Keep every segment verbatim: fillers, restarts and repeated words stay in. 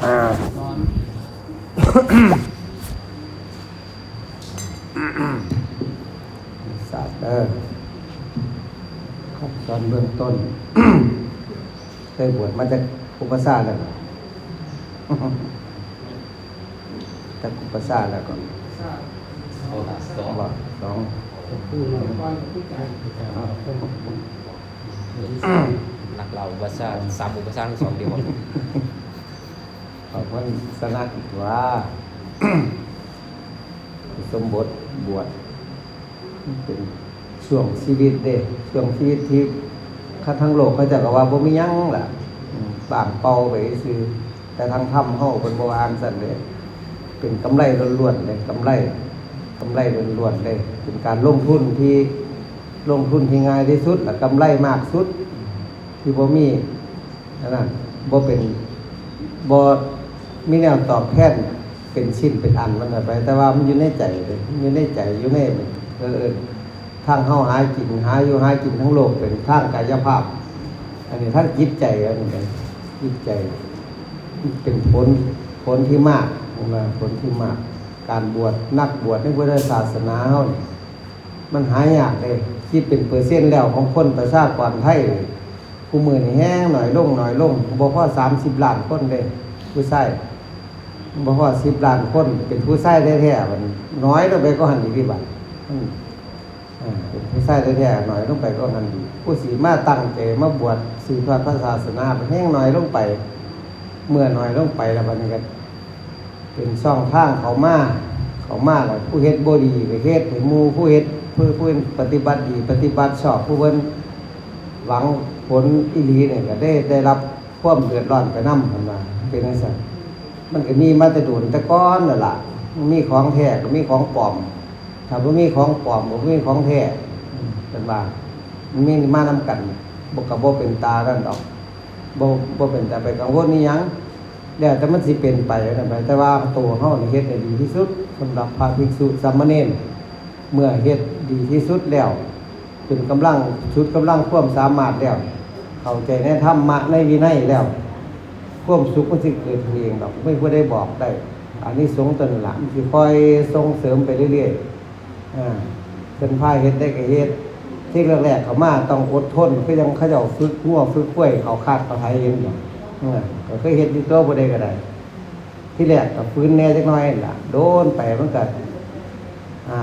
อ่า ศาสตร์เด้อ คำสอนเบื้องต้น เคยบวชมาจากอุปัชฌาย์แล้วบ่ จากอุปัชฌาย์แล้วก็ เอาละ สอง บ่ สอง ผู้น้อยก่อนผู้ใหญ่ นักเล่าอุปัชฌาย์ สามอุปัชฌาย์ทั้งสองเดียวกัน เอาเพิ่นสนะอีกว่า สมบทบวช เป็นช่วงชีวิตเด้ ช่วงชีวิตที่คันทั้งโลกเขาเจ้าก็ว่าบ่มีหยังล่ะ อืม ว่างเปล่าไปซื่อ แต่ทางธรรมเฮาเพิ่นบ่ว่าจั่งซั้นเด้ เป็นกำไรล้วนๆเลย กำไร กำไรล้วนๆเลย เป็นการลงทุนที่ ลงทุนที่ง่ายที่สุด และกำไรมากสุด ที่บ่มี อันนั้นบ่เป็น บ่มีแนวตอบแทนเป็นชิ้นเป็นอันมันไป แต่ว่ามันอยู่ในใจเด้ มันอยู่ในใจ อยู่ใน เออ เออ ทางเฮาหากิน หาอยู่หากินทั้งโลกเป็นทางกายภาพ อันนี้ทางจิตใจ อันนี้เป็นจิตใจ เป็นผล ผลที่มากนะ ผลที่มาก การบวช นักบวชในพุทธศาสนาเฮานี่ มันหายากเด้ คิดเป็นเปอร์เซ็นต์แล้วของคนประชากรไทย คู่มื้อนี้แฮงน้อยลง น้อยลง บ่พอสามสิบล้านคนเด้ ผู้ชาย บ่พอสิบล้านคน เป็นผู้ชายแท้ๆ บัดนี้น้อยลงไปกว่าหั้นอีกติบัด อืม อ่า เป็นผู้ชายแท้ๆ น้อยลงไปกว่าหั้นอีก ผู้สิมาตั้งใจมาบวชสืบทอดพระศาสนา แฮงน้อยลงไป เมื่อน้อยลงไปแล้วบัดนี้ก็ เป็นช่องทางเข้ามา เข้ามาแล้ว ผู้เฮ็ดบ่ดีก็เฮ็ดให้หมู่ ผู้เฮ็ด ผู้ ผู้ปฏิบัติดี ปฏิบัติชอบ ผู้เพิ่นหวังผลอีหลีนี่ก็ได้ ได้รับความเดือดร้อนไปนำ เพิ่นว่า เป็นจั่งซั้น มันก็มีมาแต่โดนแต่ก่อนนั่นล่ะ มันมีของแท้ก็มีของปลอม ถ้าบ่มีของปลอมก็บ่มีของแท้ อืม เพิ่นว่า มันมีมานำกัน บ่ ก็บ่เป็นตานั่นดอก บ่ บ่เป็นตาไปกังวลอีหยัง แล้วแต่มันสิเป็นไปนั่นไป แต่ว่าตัวเฮานี่เฮ็ดให้ดีที่สุด สำหรับพระภิกษุสามเณร เมื่อเฮ็ดดีที่สุดแล้ว เป็นกำลัง สุดกำลังความสามารถแล้ว เข้าใจในธรรมะในวินัยแล้ว ความสุขมันสิเกิดขึ้นเองดอก บ่มีผู้ใดบอกได้ อานิสงส์ตัวนั้นล่ะ มันสิคอยส่งเสริมไปเรื่อยๆ อ่า เพิ่นพาเฮ็ดได้ก็เฮ็ด ทีแรกๆเข้ามาต้องอดทน คือจั่งเขาเจ้าฝึกงัวฝึกควาย เข้าคาดเข้าไถเห็นบ่ เออ ก็เคยเฮ็ดอยู่ตัวผู้ใดก็ได้ ทีแรกก็ฝืนแหน่จักหน่อยนั่นล่ะ โดนไปมันก็ อ่า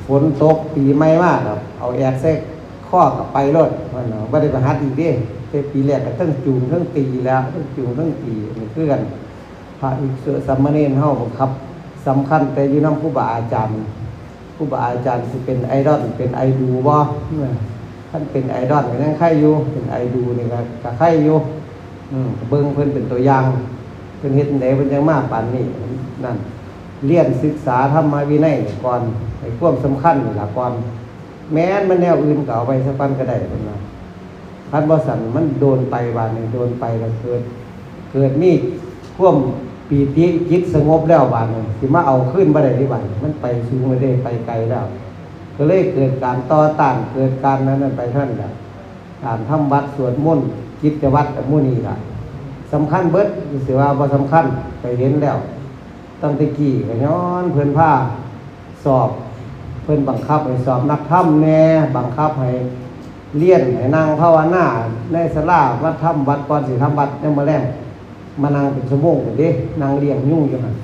ฝนตกปีใหม่มาก็เอาแอกใส่คอก็ไปโลด ว่าซั่นเนาะ บ่ได้ไปหัดอีกเด้ แต่ปีแรกก็เทิงจูงเทิงตีแล้ว เทิงจูงเทิงตี นี่คือกัน พระภิกษุสามเณรเฮาบังคับ สำคัญแต่อยู่นำครูบาอาจารย์ ครูบาอาจารย์สิเป็นไอดอล เป็นไอดูบ่ คันเป็นไอดอลก็ยังไคอยู่ เป็นไอดูนี่ก็ ก็ไคอยู่ อืม เบิ่งเพิ่นเป็นตัวอย่าง เพิ่นเฮ็ดจั่งใดเพิ่นจั่งมาปานนี้ นั่น เรียนศึกษาธรรมวินัยก่อน ให้ความสำคัญนี่ล่ะก่อน แม่นมันแนวอื่นก็เอาไว้ซะก่อนก็ได้ เพิ่นว่า คันบ่ซั้นมันโดนไปบาดนี้ โดนไปแล้วเกิด เกิดมีความปีติจิตสงบแล้วบาดนี้ สิมาเอาคืนบ่ได้เด้บาดนี้ มันไปสูงแล้วเด้ ไปไกลแล้ว ก็เลยเกิดการต่อต้าน เกิดการนั้นนั้นไปเท่านั้นแหละ การทำวัตรสวดมนต์ กิจวัตรหมู่นี้ล่ะ สำคัญเบิด สิว่าบ่สำคัญ ไปเห็นแล้ว ตั้งแต่กี้ก็ย้อนเพิ่นพาสอบ เพิ่นบังคับให้สอบนักธรรมแหน่ บังคับให้เรียน ให้นั่งภาวนาในศาลา มาทำวัตรก่อนสิทำวัตรยามมื้อแลง มานั่งเป็นชั่วโมงพู้นเด้ นั่งเลี้ยงยุงอยู่หั่น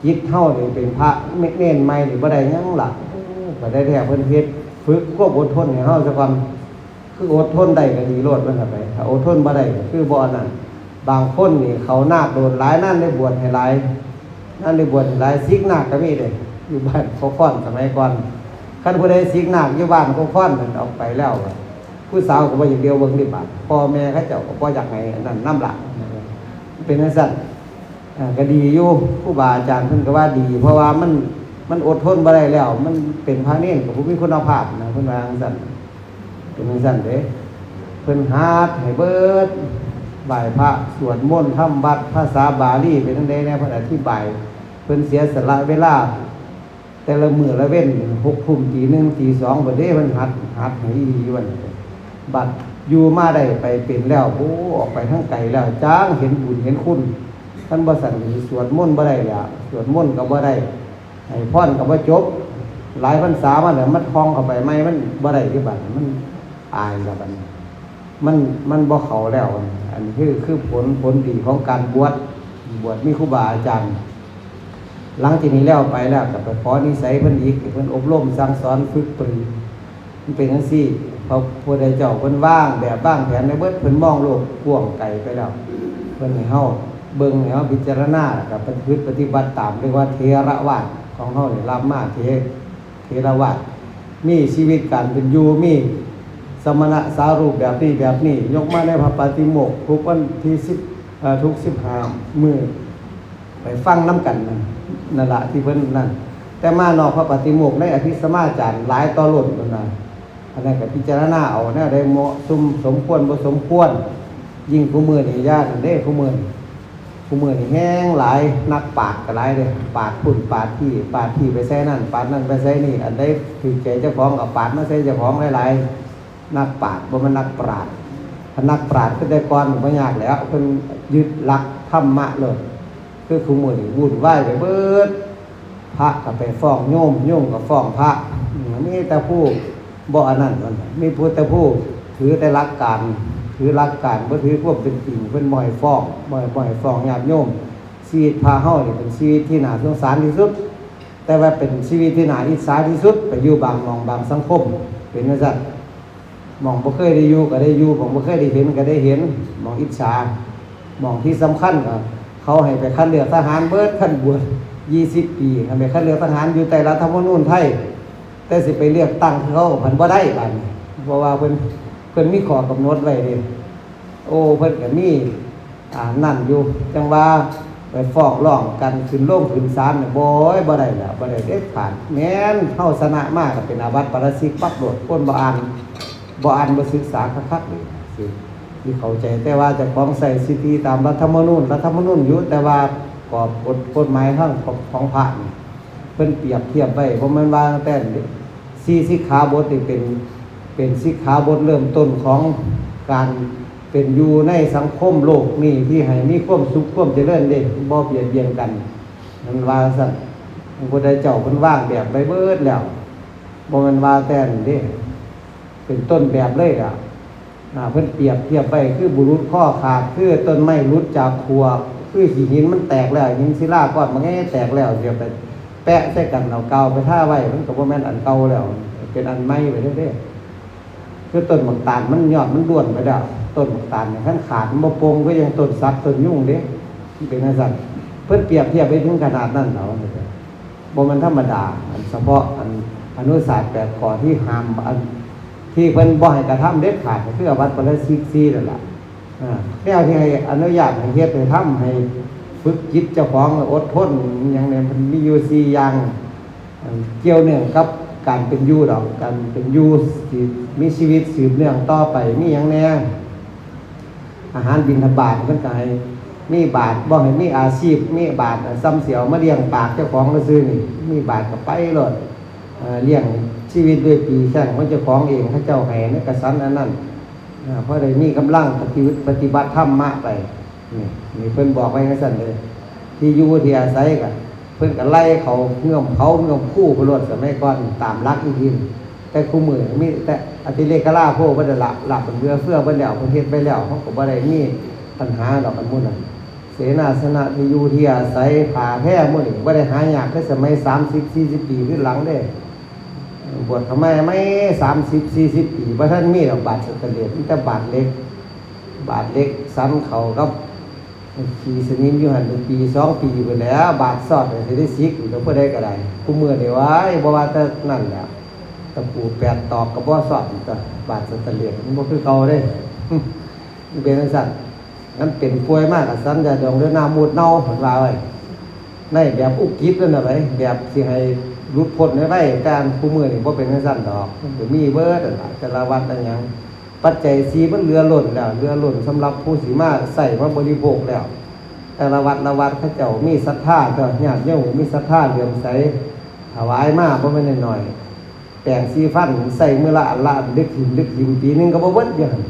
จิตเฮานี่เป็นพระเณรใหม่นี่บ่ได้หยังล่ะ โอ้ ก็ได้แท้เพิ่นเฮ็ด ฝึกความอดทนให้เฮาซะก่อน คืออดทนได้ก็ดีโลดว่าซั่นไป ถ้าอดทนบ่ได้ก็คือบ่อันนั้น บางคนนี่เขานาคโดนหลาย นานได้บวชให้หลาย นานได้บวชให้หลาย สิกนาคก็มีเด้ อยู่บ้านเขาค้อนสมัยก่อน คันผู้ใดสิกนาคอยู่บ้านเขาค้อนนั่นออกไปแล้ว ผู้สาวก็บ่อยากเดียวเบิ่งเด้บาด พ่อแม่เขาเจ้าก็บ่อยากให้อันนั้นนำล่ะ เป็นจั่งซั้น อ่า ก็ดีอยู่ ครูบาอาจารย์เพิ่นก็ว่าดี เพราะว่ามัน มันอดทนบ่ได้แล้ว มันเป็นพระเณรก็บ่มีคุณภาพนะ เพิ่นว่าจั่งซั้น เป็นจั่งซั้นเด้ เพิ่นหัดให้เบิด ไหว้พระ สวดมนต์ ทำวัตร ภาษาบาลีเป็นจั่งใดแหน่ เพิ่นอธิบาย เพิ่นเสียสละเวลา แต่ละมื้อละเว็น หกทุ่ม ตีหนึ่ง ตีสอง บัดเด้ เพิ่นหัด หัดให้อีหลีว่าซั่น บัดอยู่มาได้ไปเป็นแล้ว โอ้ ออกไปทางไกลแล้ว จั่งเห็นบุญเห็นคุณ คันบ่ซั่นก็สิสวดมนต์บ่ได้แล้ว สวดมนต์ก็บ่ได้ ให้พรก็บ่จบ หลายพรรษามาแล้ว มันท่องเข้าไปใหม่ มันบ่ได้ที่บัด มันอายแล้วบัดนี้ มัน มันบ่เข้าแล้ว อันนี้คือ คือผล ผลดีของการบวช บวชมีครูบาอาจารย์ หลังจากนี้แล้วไปแล้วก็ไปขอนิสัยเพิ่นอีก ให้เพิ่นอบรมสั่งสอนฝึกปรือ มันเป็นจั่งซี้ พระพุทธเจ้าเพิ่นวางแบบวางแผนไว้เบิด เพิ่นมองโลกกว้างไกลไปแล้ว เพิ่นให้เฮาเบิ่ง ให้เฮาพิจารณา แล้วก็ประพฤติปฏิบัติตาม เรียกว่าเถรวาทของเฮานี่ รับมาเถ เถรวาท มีชีวิตการเป็นอยู่ มีสมณะสารูปแบบนี้แบบนี้ ยกมาในพระปาฏิโมกข์ ทุกวันที่สิบ เอ่อ ทุกสิบห้ามื้อ ไปฟังนำกันนั่น นั่นละที่เพิ่นนั่น แต่มานอกพระปาฏิโมกข์ในอภิสมาจารหลายต่อล้นนั่นนะ อันนั้นก็พิจารณาเอาแนวใดเหมาะสม สมควรบ่สมควร ยิ่งคู่มื้อนี้อย่านั่นเด้ คู่มื้อนี้ คู่มื้อนี้แฮงหลาย นักปราชญ์ก็หลายเด้ ปราชญ์พุ้นปราชญ์พี้ ปราชญ์พี้ไปใส่นั่น ปราชญ์นั่นไปใส่นี่ อันใดถืกใจเจ้าของก็ปราชญ์มาใส่เจ้าของหลายๆ นักปราชญ์ บ่แม่นนักปราชญ์ ถ้านักปราชญ์คือแต่ก่อนบ่ยากแล้ว เพิ่นยึดหลักธรรมะโลด คือคู่มื้อนี้วุ่นวายไปเบิด พระก็ไปฟ้องโยม โยมก็ฟ้องพระ อืม มีแต่ผู้บ่อันนั้นมัน มีผู้แต่ผู้ถือแต่หลักการ ถือหลักการ บ่ถือความเป็นจริง เพิ่นบ่ให้ฟ้อง บ่ให้ บ่ให้ฟ้องญาติโยม ชีวิตพระเฮานี่เป็นชีวิตที่น่าสงสารที่สุด แต่ว่าเป็นชีวิตที่น่าอิจฉาที่สุด ไปอยู่บางหม่องบางสังคม เป็นจั่งซั้น หม่องบ่เคยได้อยู่ก็ได้อยู่ หม่องบ่เคยได้เห็นก็ได้เห็น หม่องอิจฉา หม่องที่สำคัญก็เขาให้ไปคัดเลือกทหารเบิด คันบวชยี่สิบปี ให้ไปคัดเลือกทหารอยู่ใต้รัฐธรรมนูญไทย แต่สิไปเลือกตั้งคือเขาก็พันบ่ได้บาดนี้ เพราะว่าเพิ่น เพิ่นมีข้อกำหนดไว้เด้ โอ้ เพิ่นก็มี อ่า นั่นอยู่ จั่งว่าไปฟ้องร้องกัน ขึ้นโรงขึ้นศาลน่ะ บ่ บ่ได้แล้ว บ่ได้เด็ดขาด แม่นเฮาชนะมาก็เป็นอาบัติปาราชิกปั๊บโลด คนบ่อ่าน บ่อ่านบ่ศึกษาคักๆ นี่สิ สิเข้าใจแต่ว่าเจ้าของใช้สิทธิตามรัฐธรรมนูญ รัฐธรรมนูญอยู่ แต่ว่ากรอบกฎ กฎหมายทางของ ของพระนี่ เพิ่นเปรียบเทียบไว้ บ่แม่นว่าตั้งแต่สี่สิกขาบทนี่เป็น เป็นสิกขาบทเริ่มต้นของการเป็นอยู่ในสังคมโลกนี้ ที่ให้มีความสุขความเจริญเด้ บ่เบียดเบียนกัน มันว่าซั่น พระพุทธเจ้าเพิ่นวางแบบไว้เบิดแล้ว บ่แม่นว่าแต่อันนี้เด้ เป็นต้นแบบเลยล่ะ อ่า เพิ่นเปรียบเทียบไว้คือบุรุษคอขาด คือต้นไม้หลุดจากขั้ว คือขี้หินมันแตกแล้ว หินศิลาก้อนมันแตกแล้ว เสียไปแปะใส่กันเอากาวไปทาไว้ มันก็บ่แม่นอันเก่าแล้ว เป็นอันใหม่ไปเด้อเด้ คือต้นหมากตาลมันยอดมันด้วนไปแล้ว ต้นหมากตาลเนี่ยคันขาดมันบ่โป่ง คือยังต้นสักต้นยุงเด้ มันเป็นจั่งซั้น เพิ่นเปรียบเทียบไปถึงขนาดนั้นแล้ว บ่แม่นธรรมดา อันเฉพาะอันอนุศาสน์แปดข้อที่ห้าม อันที่เพิ่นบ่ให้กระทำเด็ดขาดก็คืออาบัติปาราชิกสี่นั่นล่ะ อ่า แนวที่ให้อนุญาตให้เฮ็ดให้ทำ ให้ฝึกจิตเจ้าของอดทน หยังเนี่ย มันมีอยู่สี่อย่าง อันเกี่ยวเนื่องกับการเป็นอยู่ดอก การเป็นอยู่สิมีชีวิตสืบเนื่องต่อไป มีหยังแน่ อาหารบิณฑบาตเพิ่นก็ให้มีบาตร บ่ให้มีอาชีพ มีบาตรส่ำสิเอามาเลี้ยงปากเจ้าของซื่อๆ นี่ มีบาตรก็ไปโลด เอ่อ เลี้ยงชีวิตด้วยปีแข้งของเจ้าของเอง เขาเจ้าให้ในกระสันอันนั้น อ่า พอได้มีกำลังปฏิบัติ ปฏิบัติธรรมะไป นี่ นี่เพิ่นบอกไว้จั่งซั้นเด้ ที่อยู่ที่อาศัยก็ เพิ่นก็ไล่เขาเงื้อมเขาเงื้อมคูไปโลด สมัยก่อนตามหลักอีหลี แต่คู่มื้อมีแต่อติเลกราโภคเบิดนั่นล่ะ ลาบเอื้อเฟื้อเบิดแล้ว เพิ่นเฮ็ดไว้แล้ว เฮาก็บ่ได้มีปัญหาดอก อันหมู่นั้น เสนาสนะที่อยู่ที่อาศัย ผ้าแพรหมู่นี้บ่ได้หายากเด้ สมัยสามสิบสี่สิบปีขึ้นหลังเด้ บวชเข้ามาใหม่สามสิบสี่สิบปี บ่ทันมีดอกบาทสเตนเลส มีแต่บาทเหล็ก บาทเหล็กสันเข้ากับขี้สนิมอยู่หั่น เป็นปีสองปีพู้นแหล้ว บาทซอดก็สิได้สิกอยู่กับผู้ใดก็ได้ คู่มื้อนี้ ว้าย บ่ว่าแต่นั่นแหละ ตะปูแปดตอกก็บ่ซอด บาทสเตนเลสมันบ่คือเก่าเด้ มันเป็นจั่งซั้น มันเป็นป่วยมากก็สันยาดองหรือน้ำมูตรเน่า เพิ่นว่าไว้ ในแบบอุกิจนั่นน่ะไป แบบสิให้หลุดพ้นไวๆ แต่อันคู่มื้อนี้บ่เป็นจั่งซั้นดอก มันก็มีเบิดนั่นล่ะ แต่ละวัดละหยัง ปัจจัยสี่มันเหลือล้นแล้ว เหลือล้นสำหรับผู้สิมาใช้มาบริโภคแล้ว แต่ละวัดละวัดเขาเจ้ามีศรัทธา ก็ญาติโยมมีศรัทธาเลื่อมใส ถวายมาบ่แม่นน้อยๆ แปรงสีฟันใช้มื้อละอันละอัน ดึกถิ่มดึกถิ่ม ปีหนึ่งก็บ่เบิดอยู่หั่น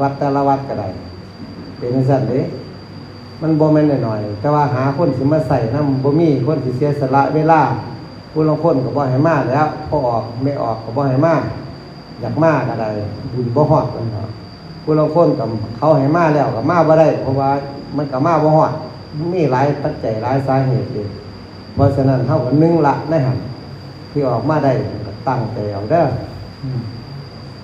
วัดแต่ละวัดก็ได้ เป็นจั่งซั้นเด้ มันบ่แม่นน้อยๆ แต่ว่าหาคนสิมาใช้นำบ่มี คนสิเสียสละเวลา ผู้ลางคนก็บ่ให้มาแล้ว พ่อออกแม่ออกก็บ่ให้มา อยากมาก็ได้ บุญบ่ฮอดเพิ่นเนาะ ผู้ลางคนก็เขาให้มาแล้วก็มาบ่ได้ เพราะว่ามันก็มาบ่ฮอด มีหลายปัจจัยหลายสาเหตุอยู่ เพราะฉะนั้นเฮาก็หนึ่งละในหั่น ที่ออกมาได้ก็ตั้งใจเอาเด้อ อืม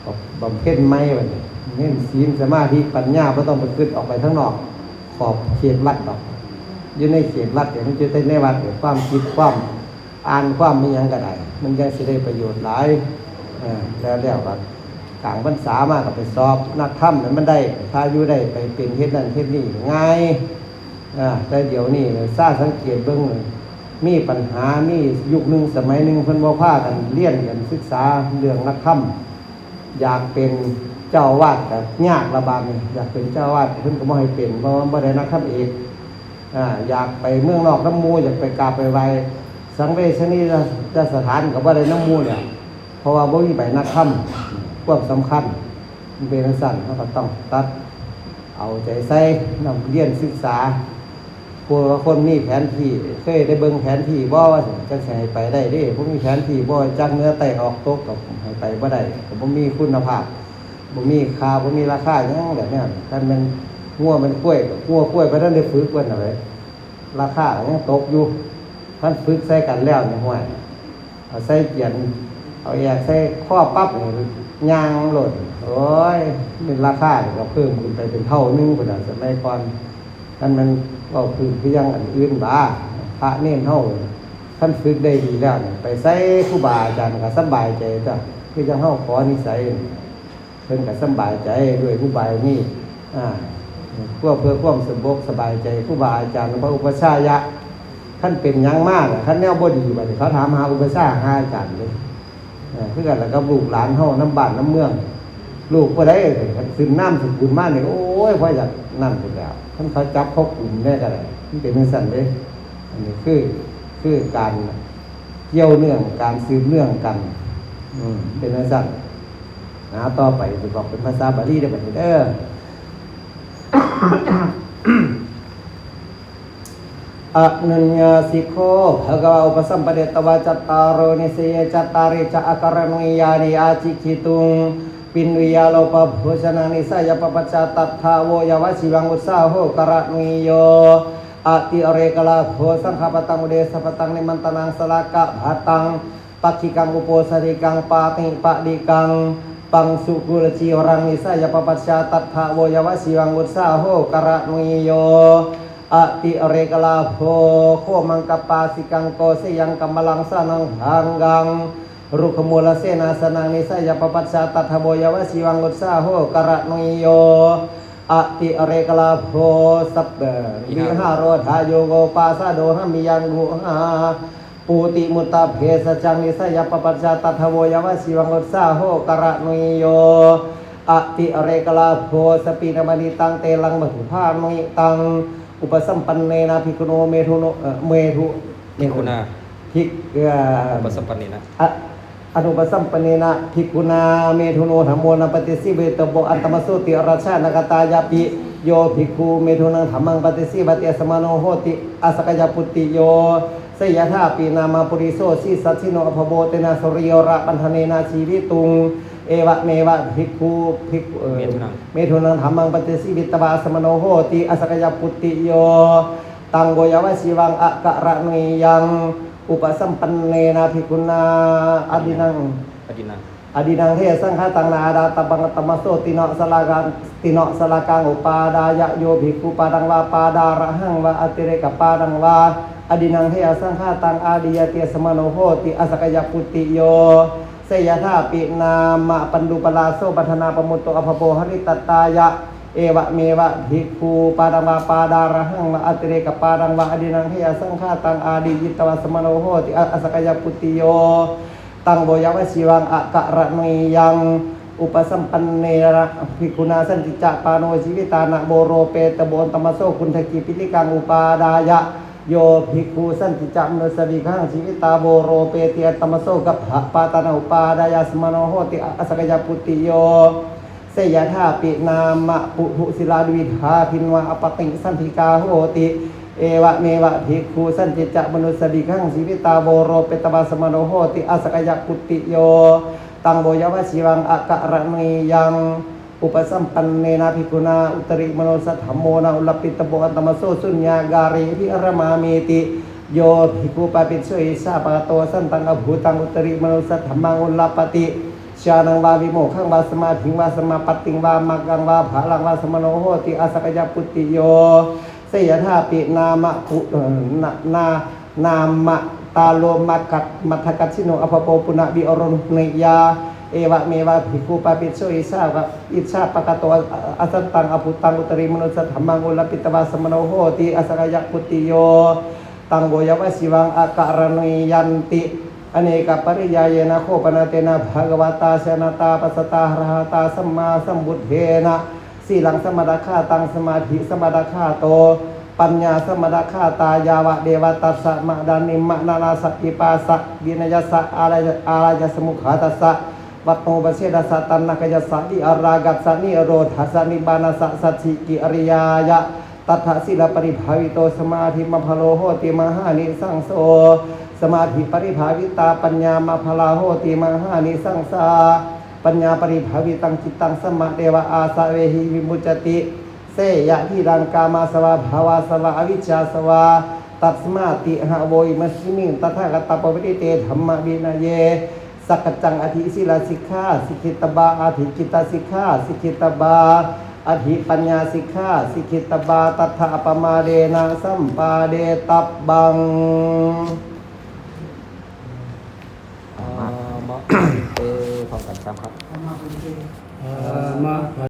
ก็บำเพ็ญใหม่บัดนี้ เน้นศีลสมาธิปัญญา บ่ต้องไปคิดออกไปข้างนอก ขอบเขตวัดดอก อยู่ในเขตวัดเนี่ย มันอยู่แต่ในวัดเนี่ย ความคิดความอ่านความมีหยังก็ได้ มันจั่งสิได้ประโยชน์หลาย เออ แล้ว แล้วก็กลางพรรษามาก็ไปสอบนักธรรมให้มันได้ ถ้าอยู่ได้ไปเป็นเฮ็ดนั่นเฮ็ดนี่ง่าย อ่า แต่เดี๋ยวนี้ซาสังเกตเบิ่ง มีปัญหา มียุคหนึ่งสมัยหนึ่งเพิ่นบ่พากันเรียนกันศึกษาเรื่องนักธรรม อยากเป็นเจ้าอาวาสก็ยากละบาดนี้ อยากเป็นเจ้าอาวาสเพิ่นก็บ่ให้เป็น เพราะว่าบ่ได้นักธรรมเอก อ่า อยากไปเมืองนอกนำหมู่ อยากไปกราบไปไหว้สังเวชนียสถานก็บ่ได้นำหมู่แล้ว เพราะว่าบ่มีใบนักธรรม ความสำคัญ มันเป็นจั่งซั้น เราก็ต้องตัดเอาใจใส่ นำเรียนศึกษา ผู้ว่าคนมีแผนที่ เคยได้เบิ่งแผนที่บ่ ว่าซั่น จั่งสิให้ไปได้เด้ บ่มีแผนที่ บ่จักเหนือใต้ออกตก ก็ให้ไปบ่ได้ ก็บ่มีคุณภาพ บ่มีค่า บ่มีราคาหยังแบบนี้ คันแม่นงัวแม่นควาย ก็งัวควายบ่ทันได้ฝึกเพิ่นเอาไว้ ราคาก็ยังตกอยู่ คันฝึกใส่กันแล้วนี่ ห้วย เอาใส่เกียน เอาแอกใส่คอปั๊บนี่ ย่างโลด โอ้ย นี่ราคานี่ก็เพิ่มขึ้นไปเป็นเท่าหนึ่งพุ้นน่ะ สมัยก่อน คันแม่นเว้าพื้นคือยังอันอื่นบา พระเณรเฮา คันฝึกได้ดีแล้วนี่ ไปใส่ครูบาอาจารย์ก็สำบายใจตั๊ว คือจั่งเฮาขอนิสัย เพิ่นก็สำบายใจด้วยอุบายนี้ อ่า เพื่อ เพื่อความสะดวกสบายใจ ครูบาอาจารย์ พระอุปัชฌายะ คันเป็นหยังมาน่ะ คันแนวบ่ดีบัดนี้ เขาถามหาอุปัชฌาย์ หาอาจารย์เด้ เออ คือกันล่ะกับลูกหลานเฮานำบ้านนำเมือง ลูกผู้ใดขึ้นนามสกุลมานี่ โอ้ย พออยากนั่นพุ้นแหล้ว คันเขาจับเขากุมแน่ก็ได้ มันเป็นจั่งซั้นเด้ อันนี้คือ คือการเกี่ยวเนื่อง การสืบเนื่องกัน อืม เป็นจั่งซั้น นะ ต่อไปสิบอกเป็นภาษาบาลีได้บัดนี้เด้อ Anuññāsikho bhagavā upasampannitvā cattāro nisayye cattāri ca akaraṇīyāni acikkhituṃ piṇḍiyā lopabhojanaṃ nissayappabajjā tattha vo yāvajīvaṃ ussāho karaṇīyo atirekalābho saṅghapataṃ udesapataṃ nimantanaṃ salakabhataṃ pakkhigaṃ uposathigaṃ pāṭipaṭikaṃ paṃsukuḷacīvaraṃ nissayappabajjā tattha vo yāvajīvaṃ ussāho karaṇīyo atirekalābho. Kho maṃ kappāsikaṃ kosayaṃ kamalaṃ sanaṅgaṃ rukkhamūlasenāsanaṃ nissayappabajjā tattha vo yāvajīvaṃ ussāho karaṇīyo atirekalābho. Sabbaṃ vihārodāyo vopasādo hamiyaṃ guhā pūtimuttā bhesajjaṃ nissayappabajjā tattha vo yāvajīvaṃ ussāho karaṇīyo atirekalābho. Sapīṇamanitaṃ telaṃ madhubhāṇitaṃ upasampannena bhikkhuno medhuno, eh, medhu- Bhikkhunā. Bhik- eh, Upasampannena. A- anupasampannena bhikkhunā medhuno dhammo na paṭisīvetabbo antamaso tiḷajānakatāyapi. Yo bhikkhu medhunaṃ dhammaṃ paṭisīvati asamaṇo hoti asakyaputtiyo. Seyyathāpi nāma puriso sīsaddhino abhabbo tena soriyo rapaṇḍanena jīvituṃ. Evameva bhikkhu, bhikkhu, eh, medhunaṃ. Medhunaṃ dhammaṃ paṭisīvitvā asamaṇo hoti asakyaputtiyo. Taṃ vo yāvajīvaṃ akaraṇīyaṃ upasampannena bhikkhunā adinnaṃ. Adinnaṃ. Adinnaṃ heyasaṅkhātaṃ na ādatabbaṃ antamaso tino salakaṃ, tino salakaṃ upādāya yo bhikkhu pāṇaṃ vā pādārahaṃ vā atirekapāṇaṃ vā adinnaṃ heyasaṅkhātaṃ ādiyati asamaṇo hoti asakyaputtiyo. Seyyathāpi nāma paṇḍupalāso paṭhanāpamutto abhabbo haritattāya. Evameva bhikkhu pāṇaṃ vā pādārahaṃ vā atirekapāṇaṃ vā adinnaṃ heyasaṅkhātaṃ ādiyitvā asamaṇo hoti a- asakyaputtiyo. Taṃ vo yāvajīvaṃ akaraṇīyaṃ upasampannena bhikkhunā sañcicca pāṇo jīvitā navoropetabbo antamaso kuṭṭhakī piṭikaṃ upādāya. Yo bhikkhu sañcicca manussaviggahaṃ jīvitā voropeti antamaso gabbhapāta na upādāya asamaṇo hoti a- asakyaputtiyo. Seyyathāpi nāma puthū sīlā dvidhā bhinnā appaṭisaṅkhikā hoti. Evameva bhikkhū sañcicca manussabhikkhānaṃ jīvitā voropetavā samādo hoti asakyaputtiyo. Taṃ vo yāvajīvaṃ akaraṇīyaṃ upasampannena bhikkhunā uttarimanussādhammo na ullapitabbā attamaso suññāgārē abhiramāmīti. Yo bhikkhu pāpisso icchāpakato asantaṃ abhūtaṃ uttarimanussādhammaṃ ullappati, jhānaṃ vā vimokkhaṃ vā samādhiṃ vā samāpattiṃ vā maggaṃ vā phalaṃ vā samādo hoti asakyaputtiyo. Seyyathāpi nāma pu-, na-, na-, nāma tālomakaṭṭhakassino abhabbo punaviaroṇhiyā. Evameva bhikkhu pāpisso icchā-, icchāpakato a-, asantaṃ abhūtaṃ uttarimanussādhammaṃ ullappitavā samādo hoti asakyaputtiyo. Taṃ vo yāvajīvaṃ akaraṇīyanti. Anekapariyāyena kho pana tena bhagavatā jānatā passatā arahatā sammāsambuddhena sīlaṃ samādakkhātaṃ samādhi samādakkhāto paññā samādakkhātā yāvadeva tassa madanimmanānasappipāsavinayassa ālaya-, ālāyasamukhātassa vatthupaccedassa taṇhāyassa vītarāgassa nirodhassa nibbānassa saccikiriyāya tattha sīlaparibhāvito samādhimaphalo hoti mahānisaṃso. Samādhiparibhāvitā paññāmaphalo hoti mahānisaṃsā. Paññāparibhāvitaṃ cittaṃ samadeva āsavehi vimuccati. Seyyathīdaṃ kāmasāvā bhavāsāvā avijjāsāvā. Tasmā tiha vo imasmiṃ tathāgatā pavattite dhammavinaye. Sakkaccaṃ atthi sīlasikkhā sikkhitabba, atthi cittasikkhā sikkhitabba, atthi paññāsikkhā sikkhitabba, tathā appamādena sampādettabbaṃ. อ่า มา เต พร้อมกันสามครับ Āma